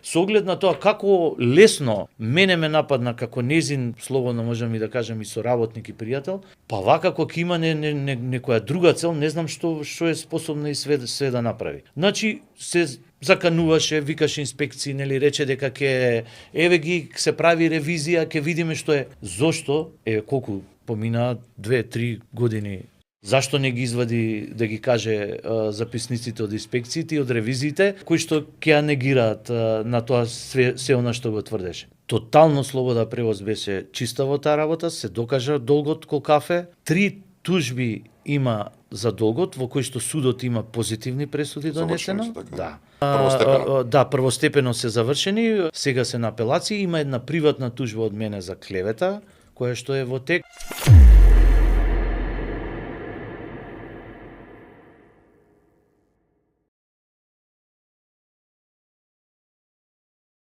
Со оглед на тоа како лесно мене ме нападна како незин, слободно можам и да кажам и соработник и пријател, па вака кога има некоја друга цел, не знам што е способна и све да направи. Значи се закануваше, викаше инспекции, нели рече дека ќе се прави ревизија, ќе видиме што е. Зошто? Колку помина 2-3 години. Зашто не ги извади да ги каже записниците од инспекциите и од ревизиите, кои што ќе ја негираат на тоа се она што го тврдеше. Тотално слобода превоз беше чиста во таа работа, се докажа долгот кол кафе. 3 тужби има за долгот, во кои што судот има позитивни пресуди донесено. Така. Да. Првостепено? Да, првостепено се завршени, сега се на апелации, има една приватна тужба од мене за клевета, која што е во тек.